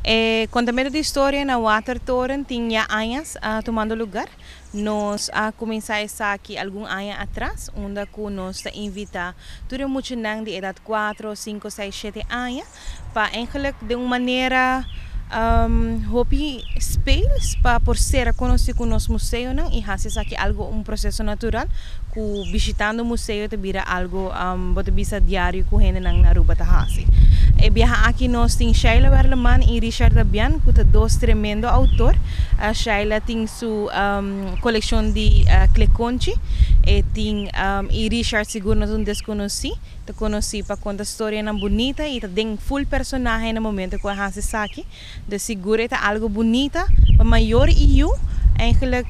E contamento di historia na Watertoren tin ya aña tumando lugar. Nos a cuminsa esaki algun aña atras, unda cu nos ta invita tur e muchanan di edad 4, 5, 6, 7 aña pa eigenlijk di un manera hopi speels pa por ser conoci cu nos museonan y haci esaki algo un proceso natural cu bishitando museo ta bira algo bo ta bisa diario cu hendenan na Aruba ta haci. E biaha aki nos tin Sheila Werleman y Richard Dabian, cu ta dos tremendo autor. Sheila tin su coleccion di Klekonchi e tin y Richard sigur no ta un desconoci, ta conoci pa conta storianan bunita y ta den full personahe na momento cu a haci esaki. Dus sigur e ta algo bunita pa mayor y yu eigenlijk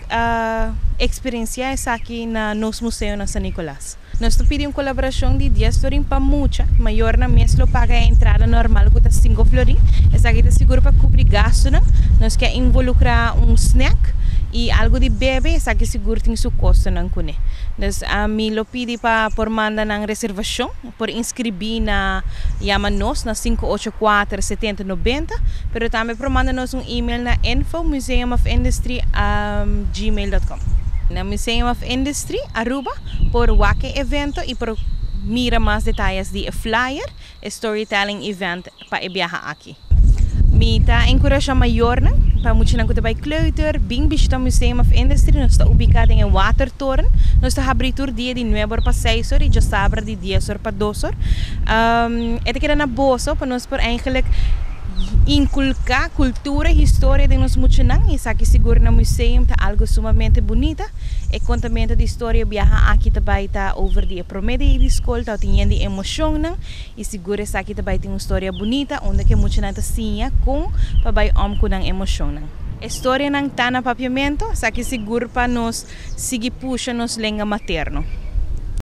experiencia esaki na nos museo na San Nicolas. Nos ta pidi un colaboracion di 10 florin pa mucha, mayornan mes lo paga e entrada normal cu ta 5 florin. Esaki ta sigur pa cubri gastonan. Nos kier involucra un snack y algo di bebe, esaki sigur tin su costonan cune. Dus ami lo pidi pa por manda nan reservacion, por inscribi na yama nos na 584 70 90, pero tambe por manda nos un email na info museumofindustry@gmail.com. Na Museum of Industry Aruba por wak e evento y por mira mas detaye di e flyer, e storytelling event pa e biaha aki. Mi ta encurasha mayornan pa muchanan cu ta bay kleuter, bin bishita Museum of Industry. Nos ta ubica den Watertoren. Nos ta habri tur dia di 9 or pa 6 or y diasabra di 10 or pa 2 or. E ta keda na boso pa nos por eigenlijk inculca cultura y historia di nos muchanan. Y esaki sigur na museum ta algo sumamente bunita. E contamento di historia biaha aki tambe ta over di prome dia di scol, ta tin di emocionnan y sigur esaki tambe tin un historia bunita unda cu muchanan ta siña con pa bay om cu nan emocionnan. Historianan ta na Papiamento, esaki sigur pa nos sigui pusha nos lenga materno.